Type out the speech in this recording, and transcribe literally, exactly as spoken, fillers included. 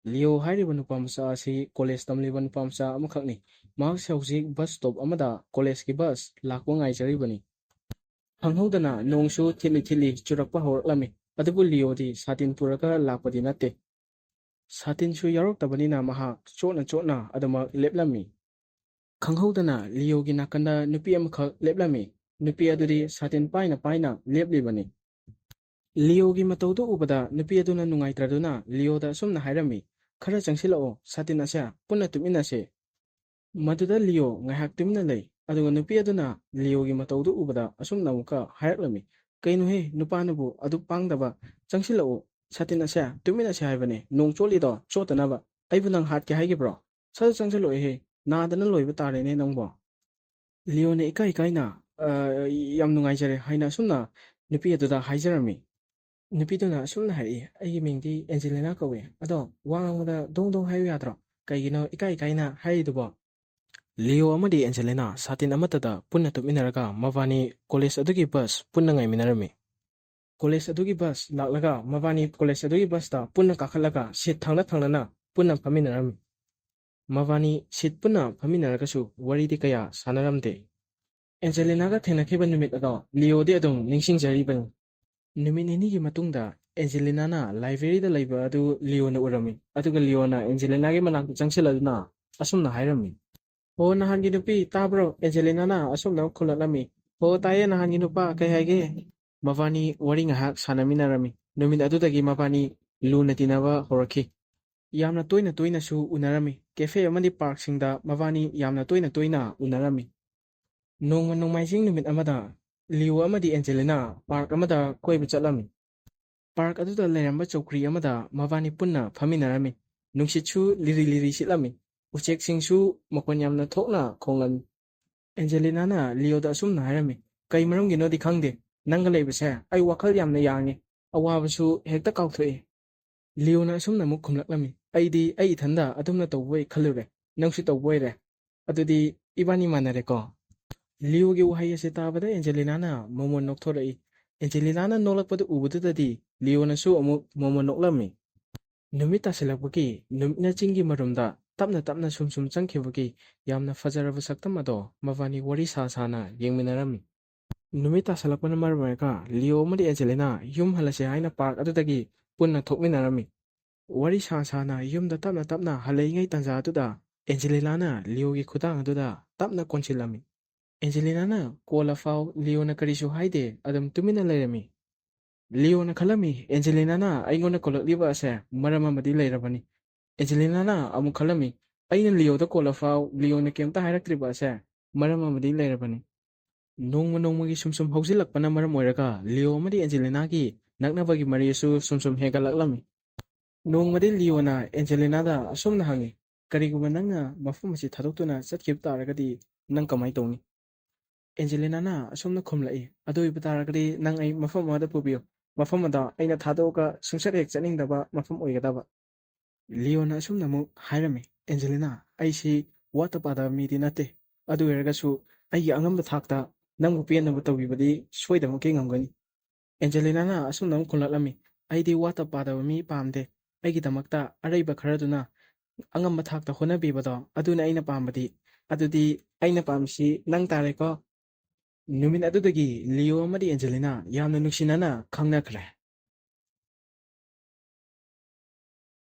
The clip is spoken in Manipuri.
ꯂꯤꯑꯣ ꯍꯥꯏꯔꯤꯕ ꯅꯨꯄꯥ ꯃꯆꯥ ꯑꯁꯤ ꯀꯣꯂꯦꯖ ꯇꯝꯂꯤꯕ ꯅꯨꯄꯥ ꯃꯆꯥ ꯑꯃꯈꯛꯅꯤ꯫ ꯃꯍꯥꯛꯁꯦ ꯍꯧꯖꯤꯛ ꯕꯁ ꯁ꯭ꯇꯣꯞ ꯑꯃꯗ ꯀꯣꯂꯦꯖꯀꯤ ꯕꯁ ꯂꯥꯛꯄ ꯉꯥꯏꯖꯔꯤꯕꯅꯤ꯫ ꯈꯪꯍꯧꯗꯅ ꯅꯣꯡꯁꯨ ꯊꯤꯠꯂꯤ ꯊꯤꯠꯂꯤ ꯆꯨꯔꯛꯄ ꯍꯧꯔꯛꯂꯝꯃꯤ꯫ ꯑꯗꯨꯕꯨ ꯂꯤꯑꯣꯗꯤ ꯁꯥꯇꯤꯟ ꯄꯨꯔꯒ ꯂꯥꯛꯄꯗꯤ ꯅꯠꯇꯦ꯫ ꯁꯥꯇꯤꯟꯁꯨ ꯌꯥꯎꯔꯛꯇꯕꯅꯤꯅ ꯃꯍꯥꯛ ꯆꯣꯠꯅ ꯆꯣꯠꯅ ꯑꯗꯨꯃꯛ ꯂꯦꯞꯂꯝꯃꯤ꯫ ꯈꯪꯍꯧꯗꯅ ꯂꯤꯑꯣꯒꯤ ꯅꯥꯀꯟꯗ ꯅꯨꯄꯤ ꯑꯃꯈꯛ ꯂꯦꯞꯂꯝꯃꯤ꯫ ꯅꯨꯄꯤ ꯑꯗꯨꯗꯤ ꯁꯥꯇꯤꯟ ꯄꯥꯏꯅ ꯄꯥꯏꯅ ꯂꯦꯞꯂꯤꯕꯅꯤ꯫ ꯂꯤꯑꯣꯒꯤ ꯃꯇꯧꯗꯨ ꯎꯕꯗ ꯅꯨꯄꯤ ꯑꯗꯨꯅ ꯅꯨꯡꯉꯥꯏꯇ꯭ꯔꯗꯨꯅ ꯂꯤꯑꯣꯗ ꯑꯁꯨꯝꯅ ꯍꯥꯏꯔꯝꯃꯤ, "ꯈꯔ ꯆꯪꯁꯤꯜꯂꯛꯑꯣ, ꯁꯥꯇꯤꯟ ꯑꯁꯦ ꯄꯨꯟꯅ ꯇꯨꯞꯃꯤꯟꯅꯁꯦ꯫" ꯃꯗꯨꯗ ꯂꯤꯑꯣ ꯉꯥꯏꯍꯥꯛ ꯇꯨꯃꯤꯟꯅ ꯂꯩ, ꯑꯗꯨꯒ ꯅꯨꯄꯤ ꯑꯗꯨꯅ ꯂꯤꯑꯣꯒꯤ ꯃꯇꯧꯗꯨ ꯎꯕꯗ ꯑꯁꯨꯝꯅ ꯑꯃꯨꯛꯀ ꯍꯥꯏꯔꯛꯂꯝꯃꯤ, "ꯀꯩꯅꯣꯍꯦ, ꯅꯨꯄꯥꯅꯕꯨ ꯑꯗꯨꯛ ꯄꯥꯡꯗꯕ? ꯆꯪꯁꯤꯜꯂꯛꯑꯣ, ꯁꯥꯇꯤꯟ ꯑꯁꯦ ꯇꯨꯃꯤꯟꯅꯁꯦ ꯍꯥꯏꯕꯅꯦ, ꯅꯣꯡ ꯆꯣꯠꯂꯤꯗꯣ ꯆꯣꯠꯇꯅꯕ꯫ ꯑꯩꯕꯨ ꯅꯪ ꯍꯥꯠꯀꯦ ꯍꯥꯏꯈꯤꯕ꯭ꯔꯣ? ꯁꯠ ꯆꯪꯁꯤꯜꯂꯛꯑꯣꯍꯦ, ꯅꯥꯗꯅ ꯂꯣꯏꯕ ꯇꯥꯔꯦꯅꯦ ꯅꯪꯕꯣ꯫" ꯂꯤꯑꯣꯅ ꯏꯀꯥꯏ ꯏꯀꯥꯏꯅ, "ꯑ, ꯌꯥꯝ ꯅꯨꯡꯉꯥꯏꯖꯔꯦ" ꯍꯥꯏꯅ ꯑꯁꯨꯝꯅ ꯅꯨꯄꯤ ꯑꯗꯨꯗ ꯍꯥꯏꯖꯔꯝꯃꯤ꯫ ꯅꯨꯄꯤꯗꯨꯅ ꯑꯁꯨꯝꯅ ꯍꯥꯏꯔꯛꯏ, "ꯑꯩꯒꯤ ꯃꯤꯡꯗꯤ ꯑꯦꯟꯖꯦꯂꯤꯅꯥ ꯀꯧꯏ, ꯑꯗꯣ ꯋꯥ ꯉꯥꯡꯕꯗ ꯗꯣꯡ ꯗꯣꯡ ꯍꯥꯏꯌꯨ ꯌꯥꯗ꯭ꯔꯣ? ꯀꯩꯒꯤꯅꯣ ꯏꯀꯥꯏ ꯏꯀꯥꯏꯅ ꯍꯥꯏꯔꯤꯗꯨꯕꯣ?" ꯂꯤꯑꯣ ꯑꯃꯗꯤ ꯑꯦꯟꯖꯦꯂꯤꯅꯥ ꯁꯥꯇꯤꯟ ꯑꯃꯠꯇꯗ ꯄꯨꯟꯅ ꯇꯨꯞꯃꯤꯟꯅꯔꯒ ꯃꯕꯥꯅꯤ ꯀꯣꯂꯦꯖ ꯑꯗꯨꯒꯤ ꯕꯁ ꯄꯨꯟꯅ ꯉꯥꯏꯃꯤꯟꯅꯔꯝꯃꯤ꯫ ꯀꯣꯂꯦꯖ ꯑꯗꯨꯒꯤ ꯕꯁ ꯂꯥꯛꯂꯒ ꯃꯕꯥꯅꯤ ꯀꯣꯂꯦꯖ ꯑꯗꯨꯒꯤ ꯕꯁꯇ ꯄꯨꯟꯅ ꯀꯥꯈꯠꯂꯒ ꯁꯤꯠ ꯊꯪꯅ ꯊꯪꯅꯅ ꯄꯨꯟꯅ ꯐꯝꯃꯤꯟꯅꯔꯝꯃꯤ꯫ ꯃꯕꯥꯅꯤ ꯁꯤꯠ ꯄꯨꯟꯅ ꯐꯝꯃꯤꯟꯅꯔꯒꯁꯨ ꯋꯥꯔꯤꯗꯤ ꯀꯌꯥ ꯁꯥꯟꯅꯔꯝꯗꯦ꯫ ꯑꯦꯟꯖꯦꯂꯤꯅꯥꯒ ꯊꯦꯡꯅꯈꯤꯕ ꯅꯨꯃꯤꯠ ꯑꯗꯣ ꯂꯤꯑꯣꯗꯤ ꯑꯗꯨꯝ ꯅꯤꯡꯁꯤꯡꯖꯔꯤꯕꯅꯤ꯫ ꯅꯨꯃꯤꯠ ꯅꯤꯅꯤꯒꯤ ꯃꯇꯨꯡꯗ ꯑꯦꯟꯖꯦꯂꯤꯅꯥꯅ ꯂꯥꯏꯕ꯭ꯔꯦꯔꯤꯗ ꯂꯩꯕ ꯑꯗꯨ ꯂꯤꯑꯣꯅ ꯎꯔꯝꯃꯤ, ꯑꯗꯨꯒ ꯂꯤꯑꯣꯅ ꯑꯦꯟꯖꯦꯂꯤꯅꯥꯒꯤ ꯃꯅꯥꯛꯇ ꯆꯪꯁꯤꯜꯂꯗꯨꯅ ꯑꯁꯨꯝꯅ ꯍꯥꯏꯔꯝꯃꯤ, "ꯍꯣ, ꯅꯍꯥꯟꯒꯤ ꯅꯨꯄꯤ, ꯇꯥꯕ꯭ꯔꯣ?" ꯑꯦꯟꯖꯦꯂꯤꯅꯥꯅ ꯑꯁꯨꯝꯅ ꯈꯨꯝꯂꯛꯂꯝꯃꯤ, "ꯍꯣ, ꯇꯥꯏꯌꯦ, ꯅꯍꯥꯟꯒꯤ ꯅꯨꯄꯥ, ꯀꯩ ꯍꯥꯏꯒꯦ?" ꯃꯕꯥꯅꯤ ꯋꯥꯔꯤ ꯉꯥꯏꯍꯥꯛ ꯁꯥꯟꯅꯃꯤꯟꯅꯔꯝꯃꯤ꯫ ꯅꯨꯃꯤꯠ ꯑꯗꯨꯗꯒꯤ ꯃꯕꯥꯅꯤ ꯂꯨꯅ ꯇꯤꯟꯅꯕ ꯍꯧꯔꯛꯈꯤ꯫ ꯌꯥꯝꯅ ꯇꯣꯏꯅ ꯇꯣꯏꯅꯁꯨ ꯎꯅꯔꯝꯃꯤ꯫ ꯀꯦꯐꯦ ꯑꯃꯗꯤ ꯄꯥꯔꯛꯁꯤꯡꯗ ꯃꯕꯥꯅꯤ ꯌꯥꯝꯅ ꯇꯣꯏꯅ ꯇꯣꯏꯅ ꯎꯅꯔꯝꯃꯤ꯫ ꯅꯣꯡꯃ ꯅꯣꯡꯃꯥꯏꯖꯤꯡ ꯅꯨꯃꯤꯠ ꯑꯃꯗ ꯂꯤꯑꯣ ꯑꯃꯗꯤ ꯑꯦꯟꯖꯦꯂꯤꯅꯥ ꯄꯥꯔꯛ ꯑꯃꯗ ꯀꯣꯏꯕ ꯆꯠꯂꯝꯃꯤ꯫ ꯄꯥꯔꯛ ꯑꯗꯨꯗ ꯂꯩꯔꯝꯕ ꯆꯧꯀ꯭ꯔꯤ ꯑꯃꯗ ꯃꯕꯥꯅꯤ ꯄꯨꯟꯅ ꯐꯝꯃꯤꯟꯅꯔꯝꯃꯤ꯫ ꯅꯨꯡꯁꯤꯠꯁꯨ ꯂꯤꯔꯤ ꯂꯤꯔꯤ ꯁꯤꯠꯂꯝꯃꯤ꯫ ꯎꯆꯦꯛꯁꯤꯡꯁꯨ ꯃꯈꯣꯟ ꯌꯥꯝꯅ ꯊꯣꯛꯅ ꯈꯣꯡꯂꯝꯃꯤ꯫ ꯑꯦꯟꯖꯦꯂꯤꯅꯥꯅ ꯂꯤꯑꯣꯗ ꯑꯁꯨꯝꯅ ꯍꯥꯏꯔꯝꯃꯤ, "ꯀꯩ ꯃꯔꯝꯒꯤꯅꯣꯗꯤ ꯈꯪꯗꯦ, ꯅꯪꯒ ꯂꯩꯕꯁꯦ ꯑꯩ ꯋꯥꯈꯜ ꯌꯥꯝꯅ ꯌꯥꯡꯉꯤ, ꯑꯋꯥꯕꯁꯨ ꯍꯦꯛꯇ ꯀꯥꯎꯊꯣꯛꯏ꯫" ꯂꯤꯑꯣꯅ ꯑꯁꯨꯝꯅ ꯑꯃꯨꯛ ꯈꯨꯝꯂꯛꯂꯝꯃꯤ, "ꯑꯩꯗꯤ ꯑꯩ ꯏꯊꯟꯗ ꯑꯗꯨꯝꯅ ꯇꯧꯕ ꯑꯣꯏ ꯈꯜꯂꯨꯔꯦ, ꯅꯪꯁꯨ ꯇꯧꯕ ꯑꯣꯏꯔꯦ꯫ ꯑꯗꯨꯗꯤ ꯏꯕꯥꯅꯤ ꯃꯥꯟꯅꯔꯦꯀꯣ?" ꯂꯤꯑꯣꯒꯤ ꯋꯥꯍꯩ ꯑꯁꯤ ꯇꯥꯕꯗ ꯑꯦꯟꯖꯦꯂꯤꯅꯥꯅ ꯃꯣꯃꯣꯟ ꯅꯣꯛꯊꯣꯔꯛꯏ꯫ ꯑꯦꯟꯖꯦꯂꯤꯅꯥꯅ ꯅꯣꯛꯂꯛꯄꯗꯨ ꯎꯕꯗꯨꯗꯗꯤ ꯂꯤꯑꯣꯅꯁꯨ ꯑꯃꯨꯛ ꯃꯣꯃꯣꯟ ꯅꯣꯛꯂꯝꯃꯤ꯫ ꯅꯨꯃꯤꯠ ꯇꯥꯁꯤꯜꯂꯛꯄꯒꯤ ꯅꯨꯃꯤꯠꯅ ꯆꯤꯡꯒꯤ ꯃꯔꯨꯝꯗ ꯇꯞꯅ ꯇꯞꯅ ꯁꯨꯝ ꯁꯨꯝ ꯆꯪꯈꯤꯕꯒꯤ ꯌꯥꯝꯅ ꯐꯖꯔꯕ ꯁꯛꯇꯝ ꯑꯗꯣ ꯃꯕꯥꯅꯤ ꯋꯥꯔꯤ ꯁꯥ ꯁꯥꯅ ꯌꯦꯡꯃꯤꯟꯅꯔꯝꯃꯤ꯫ ꯅꯨꯃꯤꯠ ꯇꯥꯁꯤꯜꯂꯛꯄꯅ ꯃꯔꯝ ꯑꯣꯏꯔꯒ ꯂꯤꯌꯣ ꯑꯃꯗꯤ ꯑꯦꯟꯖꯦꯂꯤꯅꯥ ꯌꯨꯝ ꯍꯜꯂꯁꯦ ꯍꯥꯏꯅ ꯄꯥꯔꯛ ꯑꯗꯨꯗꯒꯤ ꯄꯨꯟꯅ ꯊꯣꯛꯃꯤꯟꯅꯔꯝꯃꯤ꯫ ꯋꯥꯔꯤ ꯁꯥ ꯁꯥꯅ ꯌꯨꯝꯗ ꯇꯞꯅ ꯇꯞꯅ ꯍꯜꯂꯛꯏꯉꯩ ꯇꯥꯟꯖꯥ ꯑꯗꯨꯗ ꯑꯦꯟꯖꯦꯂꯤꯅꯥꯅ ꯂꯤꯌꯣꯒꯤ ꯈꯨꯗꯥꯡ ꯑꯗꯨꯗ ꯇꯞꯅ ꯀꯣꯟꯁꯤꯜꯂꯝꯃꯤ꯫ ꯑꯦꯟꯖꯦꯂꯤꯅꯥꯅ ꯀꯣꯜꯂꯐꯥꯎ ꯂꯤꯌꯣꯅ ꯀꯔꯤꯁꯨ ꯍꯥꯏꯗꯦ, ꯑꯗꯨꯝ ꯇꯨꯃꯤꯟꯅ ꯂꯩꯔꯝꯃꯤ꯫ ꯂꯤꯌꯣꯅ ꯈꯜꯂꯝꯃꯤ, ꯑꯦꯟꯖꯦꯂꯤꯅꯥꯅ ꯑꯩꯉꯣꯟꯗ ꯀꯣꯜꯂꯛꯂꯤꯕ ꯑꯁꯦ ꯃꯔꯝ ꯑꯃꯗꯤ ꯂꯩꯔꯕꯅꯤ꯫ ꯑꯦꯟꯖꯦꯂꯤꯅꯥꯅ ꯑꯃꯨꯛ ꯈꯜꯂꯝꯃꯤ, ꯑꯩꯅ ꯂꯤꯌꯣꯗ ꯀꯣꯜꯂꯐꯥꯎ ꯂꯤꯌꯣꯅ ꯀꯩꯝꯇ ꯍꯥꯏꯔꯛꯇ꯭ꯔꯤꯕ ꯑꯁꯦ ꯃꯔꯝ ꯑꯃꯗꯤ ꯂꯩꯔꯕꯅꯤ꯫ ꯅꯣꯡꯃ ꯅꯣꯡꯃꯒꯤ ꯁꯨꯝ ꯁꯨꯝ ꯍꯧꯖꯤꯜꯂꯛꯄꯅ ꯃꯔꯝ ꯑꯣꯏꯔꯒ ꯂꯤꯌꯣ ꯑꯃꯗꯤ ꯑꯦꯟꯖꯦꯂꯤꯅꯥꯒꯤ ꯅꯛꯅꯕꯒꯤ ꯃꯔꯤ ꯑꯁꯨ ꯁꯨꯝ ꯁꯨꯝ ꯍꯦꯟꯒꯠꯂꯛꯂꯝꯃꯤ꯫ ꯅꯣꯡꯃꯗꯤ ꯂꯤꯌꯣꯅ ꯑꯦꯟꯖꯦꯂꯤꯅꯥꯗ ꯑꯁꯨꯝꯅ ꯍꯪꯉꯤ, "ꯀꯔꯤꯒꯨꯝꯕ ꯅꯪꯅ ꯃꯐꯝ ꯑꯁꯤ ꯊꯥꯗꯣꯛꯇꯨꯅ ꯆꯠꯈꯤꯕ ꯇꯥꯔꯒꯗꯤ ꯅꯪ ꯀꯃꯥꯏꯅ ꯇꯧꯅꯤ?" ꯑꯦꯟꯖꯦꯂꯤꯅꯥꯅ ꯑꯁꯨꯝꯅ ꯈꯨꯝꯂꯛꯏ, "ꯑꯗꯨ ꯑꯣꯏꯕ ꯇꯥꯔꯒꯗꯤ ꯅꯪ ꯑꯩ ꯃꯐꯝ ꯑꯃꯗ ꯄꯨꯕꯤꯌꯨ, ꯃꯐꯝ ꯑꯗ ꯑꯩꯅ ꯊꯥꯗꯣꯛꯑꯒ ꯁꯨꯡꯆꯠ ꯍꯦꯛ ꯆꯠꯅꯤꯡꯗꯕ ꯃꯐꯝ ꯑꯣꯏꯒꯗꯕ꯫" ꯂꯤꯌꯣꯅ ꯑꯁꯨꯝꯅ ꯑꯃꯨꯛ ꯍꯥꯏꯔꯝꯃꯤ, "ꯑꯦꯟꯖꯦꯂꯤꯅꯥ, ꯑꯩꯁꯤ ꯋꯥꯠꯇ ꯄꯥꯗꯕ ꯃꯤꯗꯤ ꯅꯠꯇꯦ, ꯑꯗꯨ ꯑꯣꯏꯔꯒꯁꯨ ꯑꯩꯒꯤ ꯑꯉꯝꯕ ꯊꯥꯛꯇ ꯅꯪꯕꯨ ꯄꯦꯟꯅꯕ ꯇꯧꯕꯤꯕꯗꯤ ꯁꯣꯏꯗꯃꯛꯀꯤ ꯉꯝꯒꯅꯤ꯫" ꯑꯦꯟꯖꯦꯂꯤꯅꯥꯅ ꯑꯁꯨꯝꯅ ꯑꯃꯨꯛ ꯈꯨꯝꯂꯛꯂꯝꯃꯤ, "ꯑꯩꯗꯤ ꯋꯥꯠꯇ ꯄꯥꯗꯕ ꯃꯤ ꯄꯥꯝꯗꯦ, ꯑꯩꯒꯤꯗꯃꯛꯇ ꯑꯔꯩꯕ ꯈꯔꯗꯨꯅ ꯑꯉꯝꯕ ꯊꯥꯛꯇ ꯍꯣꯠꯅꯕꯤꯕꯗꯣ ꯑꯗꯨꯅ ꯑꯩꯅ ꯄꯥꯝꯕꯗꯤ꯫" "ꯑꯗꯨꯗꯤ ꯑꯩꯅ ꯄꯥꯝꯃꯤꯁꯤ ꯅꯪ ꯇꯥꯔꯦꯀꯣ꯫" ꯅꯨꯃꯤꯠ ꯑꯗꯨꯗꯒꯤ ꯂꯤꯌꯣ ꯑꯃꯗꯤ ꯑꯦꯟꯖꯦꯂꯤꯅꯥ ꯌꯥꯝꯅ ꯅꯨꯡꯁꯤꯅꯅ ꯈꯪꯅꯈ꯭ꯔꯦ꯫